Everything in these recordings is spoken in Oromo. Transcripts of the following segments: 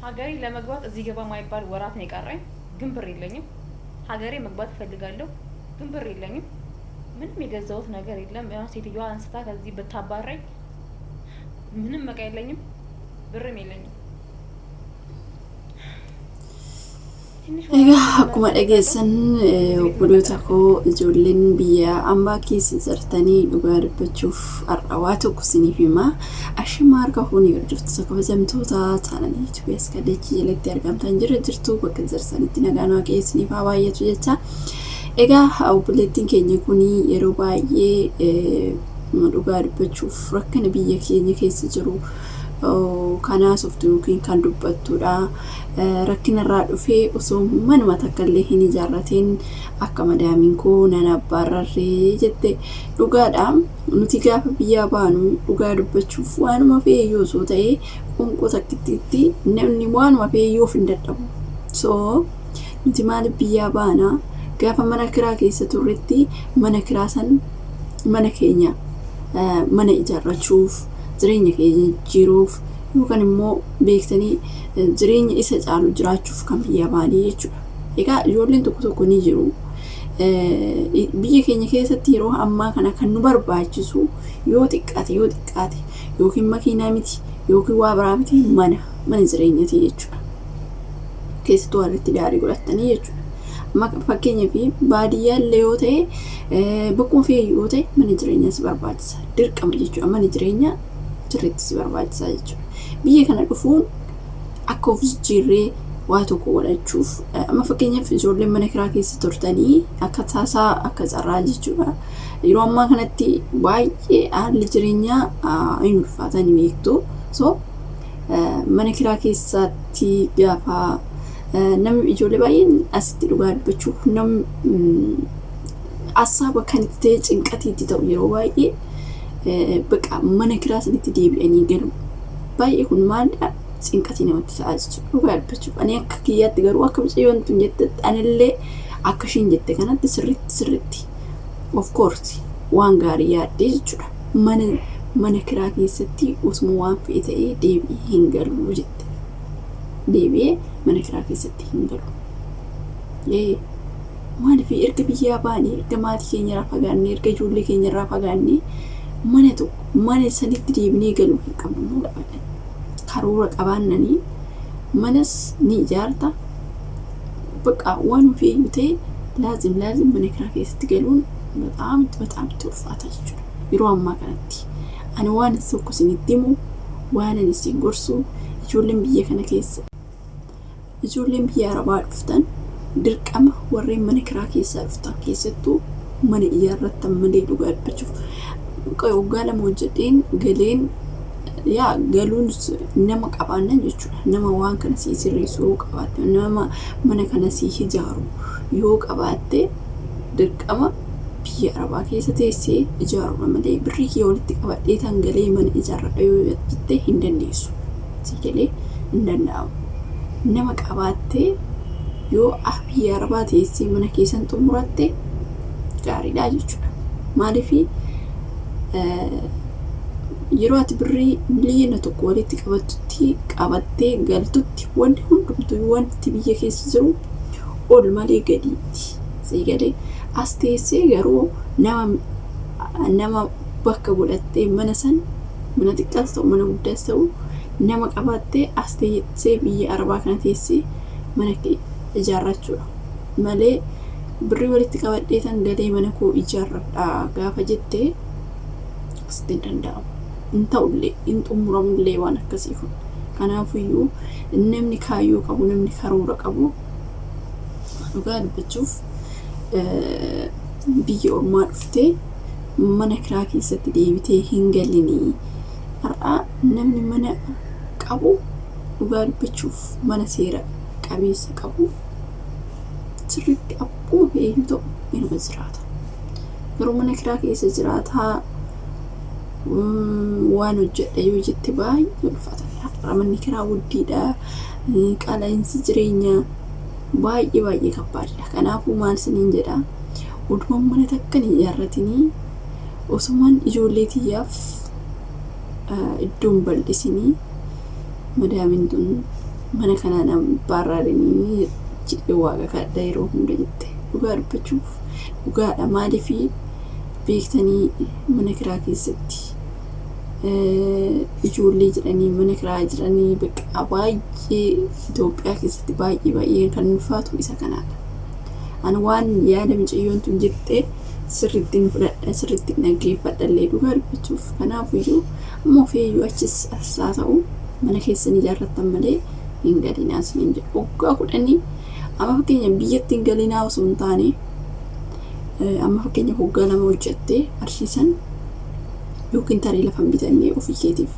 ሀገሬ ለመግባት እዚህ ገባ ማይባል ወራት ነው የቀረኝ፣ ግን ብር የለኝም። ሀገሬ መግባት እፈልጋለሁ፣ ግን ብር የለኝም። ምንም የገዛሁት ነገር የለም። ያው ሴትዮዋ አንስታ ከዚህ ብታባረኝ ምንም እቃ የለኝም፣ ብርም የለኝም። Egaa akkuma dhageessan obboloota koo ijoolleen biyya ambaa keessa jirtanii dhugaa dubbachuuf har'a waa tokko isiniif hima. Ashima harka fuunee hordoftoota kabajamtoota chaanalii YouTube Askadachii jalatti argamtan jira jirtu bakka jirtanitti nagaan waaqayyo isiniif haa baay'atu jecha. Egaa obboleettiin keenya kun yeroo baay'ee dhugaa dubbachuuf rakkina biyya keenya keessa jiru kan haasoftu yookiin kan dubbattudha. Rakkina irraa dhufee osoo manuma takka illee hin ijaarratiin akka madaamiin koo nan abbaarrarree jette dhugaadha. Nuti gaafa biyyaa baanu dhugaa dubbachuuf waanuma fe'eyyuu osoo ta'ee qoonqoo takkittiitti namni waanuma fe'eyyuu of hin dadhabu. So nuti maaliif biyyaa baana gaafa mana kiraa keessa turretti mana kiraa san mana keenya mana ijaarrachuuf jireenya keenya jijjiiruuf yookaan immoo beektanii jireenya isa caalu jiraachuuf kan biyyaa baanii jechuudha. Egaa ijoolleen tokko tokko ni jiru. Biyya keenya keessatti yeroo ammaa kana kan nu barbaachisu yoo xiqqaate yoo xiqqaate yookiin makiinaa miti yookiin waa biraa miti mana mana jireenyaati jechuudha. Keessattuu warri itti daarii godhatanii jechuudha. Fakkeenyaaf baadiyyaa illee yoo ta'e bakkuma fe'e yoo ta'e mana jireenyaa si barbaachisa. Dirqama jechuudha mana jireenyaa sirriitti si barbaachisa jechuudha. Biyya kana dhufuun akka of jijjiirree waa tokko godhachuuf amma fakkeenyaaf ijoolleen mana kiraa keessa turtanii akka taasaa akka carraa jechuudha. Yeroo ammaa kanatti baay'ee haalli jireenyaa hin ulfaatan beektu. So mana kiraa keessatti gaafa namni ijoollee baay'een asitti dhugaa dubbachuuf namni assaaba kan itti ta'e cinqatii itti ta'u yeroo baay'ee baqa mana kiraa sanitti deebi'anii galu. Baay'ee kun maalidha? Cinqatii namatti ta'a jechuudha. Dhugaa dubbachuuf ani akka kiyyaatti garuu akka mucayyoon tun jettetti anillee akka ishiin jette kanatti sirriitti sirriitti of course waan gaarii yaaddee jechuudha. Mana mana kiraa keessatti osuma waan fe'e ta'ee deebi'ee hin galu jette. Deebi'ee mana kiraa keessatti hin galu. Ee maaliif erga biyyaa baanee erga maatii keenya irraa fagaannee erga ijoollee keenya irraa fagaannee mana tokko mana sanitti deebinee galuu hin qabnu nu abadan. Karoora qabaannanii manas ni ijaarta bakka waan ofii ta'e laazim laazim mana kiraa keessatti galuun በጣም በጣም itti ulfaata jechuudha. Yeroo ammaa kanatti ani waan tokko isinitti himu waan ani isin gorsu ijoolleen biyya kana keessa ijoolleen biyya arabaa dhuftan dirqama warreen mana kiraa keessaa dhuftan keessattuu mana ijaarrattan malee dhugaa dubbachuuf waggaa lama hojjedheen galeen yaa galuun nama qabaannan jechuudha. Nama waan kana sii sirreessu yoo qabaatte nama mana kana sii ijaaru yoo qabaatte dirqama biyya arabaa keessa teessee ijaaruudha malee birrii kee walitti qabadhee tan galee mana ijaarradha yoo jette hin dandeessu. Sii galee hin danda'amu. Nama qabaattee yoo biyya arabaa teessee mana keessan xumuratte gaariidha jechuudha. Maaliif yeroo ati birrii miliyoona tokko walitti qabattutti qabattee galtutti wanti hundumtuu wanti biyya keessa jiru ol malee gadiitti. Sii galee as teessee garuu nama nama bakka godhattee mana san mana xiqqaas ta'u mana guddaas ta'u nama qabaattee as teessee biyya arabaa kana teessee mana kee ijaarrachuudha. Malee birrii walitti qabadhee tan galee mana koo ijaarradha gaafa jettee asitti hin danda'amu. Hin ta'ullee hin xumuramullee waan akkasii kun. Kanaafiyyuu namni kaayyoo qabu namni karoora qabu dhugaa dubbachuuf biyya ormaa dhuftee mana kiraa keessatti deebitee hin galinii. Har'a namni mana qabu dhugaa dubbachuuf mana seera qabeessa qabu sirriitti akkuma fe'eyyuu ta'u inuma jiraata. Garuu mana kiraa keessa jiraataa waan hojjedha yoo jette baay'ee ulfaata. Har'a manni kiraa guddiidha. Qaala'insi jireenyaa baay'ee baay'ee kabbaadha. Kanaafuu maal isiniin jedha oduma mana takka hin ijaarratinii osumaan ijoollee tiyyaaf iddoon bal'isinii madaamin tun Mana kanaa na barraadanii jedhee waaqa kadhadha yeroo hunda jette. Dhugaa dubbachuuf dhugaadha maaliifii beektanii mana kiraa keessatti ijoollee jedhanii mana kiraa jedhanii bakka baay'ee Itoophiyaa keessatti baay'ee baay'ee kan ulfaatu isa kanaadha. Ani waan yaada micayyoon tun jette sirrittiin fudhadha sirrittiin dhaggeeffadha illee dhugaa dubbachuuf kanaafuyyuu amma ofeeyyuu achis as haa ta'u mana keessan ijaarrattan malee hin galinaa isiniin jedhu. Waggaa kudhanii amma fakkeenya biyyatti hin galinaa osoo hin taane amma fakkeenya waggaa 2 hojjattee qarshii san yookiin tarii lafa hin bitannee ofii keetiif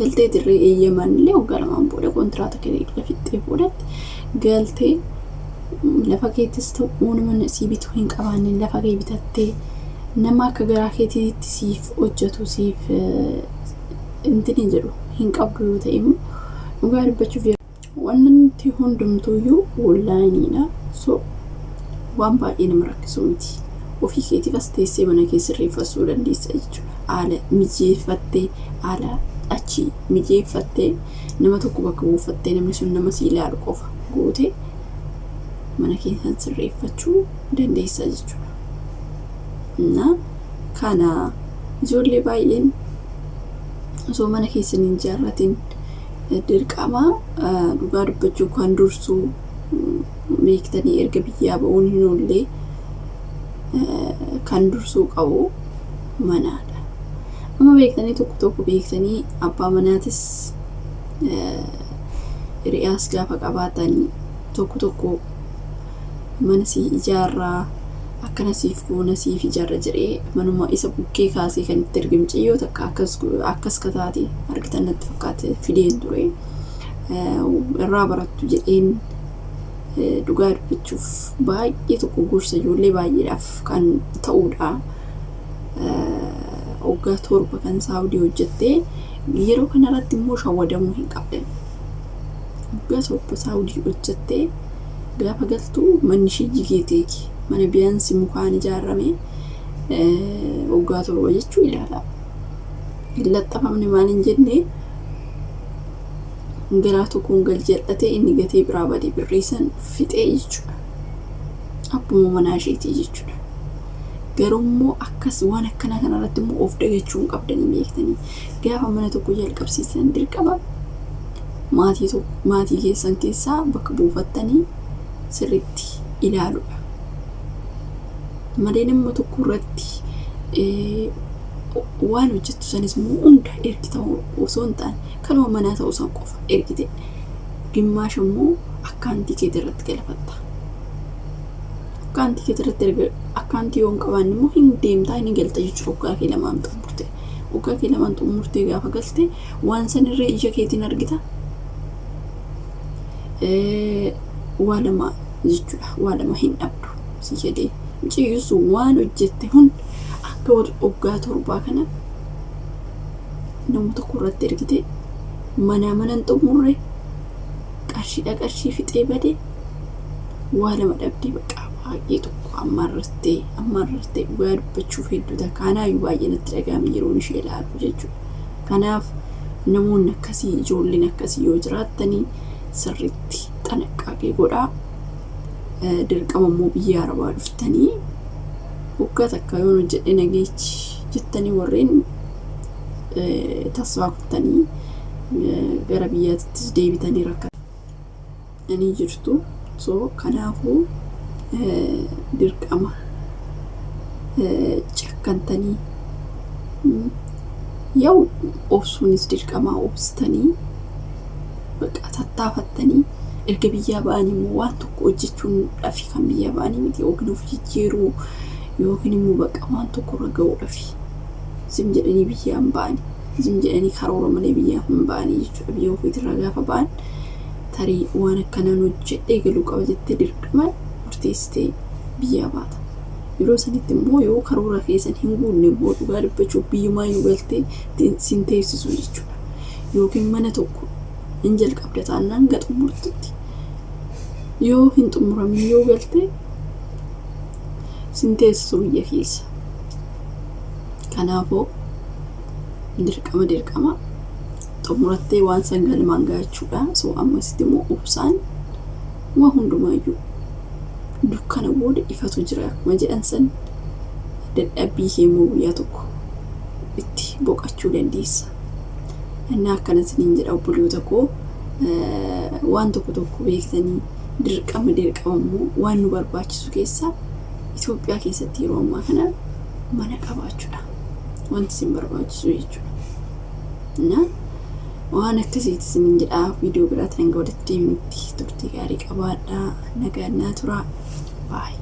galtee tirree eeyyamaan illee waggaa 2n booda kontiraata kee erga fixxee boodatti galtee lafa keettis ta'u nama sii bitu hin qabaanne lafa kee bitattee nama akka garaa keetiitti siif hojjetu siif intini jedhu hin qabdu yoo ta'e immoo dhugaa dubbachuuf wanti hundumtuuyyuu onlaayiniidha. So waan baay'ee nama rakkisu miti. Ofii keetiif as teessee mana kee sirreeffachuu dandeessa jechuudha. Haala mijeeffattee haala achi mijeeffattee nama tokko bakka buufattee namni sun nama si ilaalu qofa gootee mana keessan sirreeffachuu dandeessa jechuudha. Na kana ijoollee baay'een osoo mana keessan hin ijaarratin dirqama dhugaa dubbachuu kan dursuu beektanii erga biyyaa ba'uun hin oollee kan dursuu qabu manaadha. Amma beektanii tokko tokko beektanii abbaa manaatis hiriyaas gaafa qabaatanii tokko tokko mana sii ijaarraa akkana siif goona siif ijaarra jedhee manuma isa bukkee kaasee kan itti erge mucayyoo takka akkas akkas kataate argitan natti fakkaate fideen ture irraa barattu jedheen dhugaa dubbachuuf baay'ee tokko gorsa ijoollee baay'eedhaaf kan ta'uudha. Waggaa 7 kan Saawudii hojjettee yeroo kanarratti immoo shawwadamuu hin qabdan. Waggaa 7 Saawudii hojjettee gaafa galtu manni ishee jigee teeki. Mana biyaansi mukaan ijaarame waggaa 7 jechuu ilaala. Hin laxxafamne maal hin jenne garaa tokkoon gal jal'atee inni gatee biraa badee birrii san fixee jechuudha. Abbuma manaa isheetii jechuudha. Garuu immoo akkas waan akkanaa kanarratti immoo of dagachuu hin qabdanii beektanii. Gaafa mana tokko jalqabsiisan dirqama maatii tokko maatii keessan keessaa bakka buufattanii sirriitti ilaaluudha. Malee nama tokko irratti waan hojjettu sanis immoo hunda ergita osoo hin taane kanuma manaa ta'uu san qofa ergite gimmaasha immoo akkaantii keetii irratti galafatta. Akkaantii keetii irratti erga akkaantii yoo hin qabaanne immoo hin deemtaa hin galta jechuudha waggaa kee lamaan xumurte. Waggaa kee lamaan xumurtee gaafa galte waan sanirree ija keetiin argita. Waa lama jechuudha. Waa lama hin dhabdu si jedhee. Mucayyoo sun waan hojjette hunda akka waggaa 7 kana nama tokko irratti ergite manaa mana hin xumurre qarshiidha qarshii fixee bade waa lama dhabdee bakka baay'ee tokko ammaarrattee ammaarrattee dhugaa dubbachuuf hedduu takka anaayyuu baay'ee natti dhaga'ame yeroon ishee ilaalu jechuudha. Kanaaf namoonni akkasii ijoolleen akkasii yoo jiraattanii sirriitti xanaqqaaqee godhaa. Dirqama immoo biyya arabaa dhuftanii waggaa takka yoon hojjedhe nageechi jettanii warreen tasfaa kuttanii gara biyyaattis deebitanii rakkatanii jirtu. So kanaafuu dirqama cakkantanii yaa'u obsuunis dirqama obsitanii bakka tattaafattanii erga biyyaa ba'anii immoo waan tokko hojjechuun dhafi kan biyyaa ba'anii miti yookiin of jijjiiruu yookiin immoo bakka waan tokko irra ga'uudhafi zim jedhanii biyyaa hin ba'anii zim jedhanii karoora malee biyyaa hin ba'anii jechuudha. Biyya ofiitirraa gaafa ba'an tarii waan akkanaan hojjedhee galuu qaba jettee dirqama murteessitee biyyaa baata. Yeroo sanitti immoo yoo karoora keessan hin guunne immoo dhugaa dubbachuuf biyyumaayyuu galtee sin teessisu jechuudha. Yookiin mana tokko hin jalqabda taanaan hanga xumurtutti yoo hin xumuramin yoo galte sin teessisu biyya keessa. Kanaafuu dirqama dirqama Xumurattee waan san galmaan gahachuudha. So ammasitti immoo obsaan waa hundumaayyuu dukkana booda ifatu jira akkuma jedhan san, dadhabbii kee immoo guyyaa tokko itti boqachuu dandeessa. Innaa akkana isiniin jedha, obboloota koo, waan tokko tokko beektanii dirqama dirqama immoo waan nu barbaachisu keessaa Itoophiyaa keessatti yeroo ammaa kana mana qabaachuudha. Wanti isin barbaachisu jechuudha. Innaa waan akkasiiti isiniin jedha. Viidiyoo biraatiin hanga walitti deemnutti turtii gaarii qabaadhaa. Nagaan naa turaa. Baay'ee.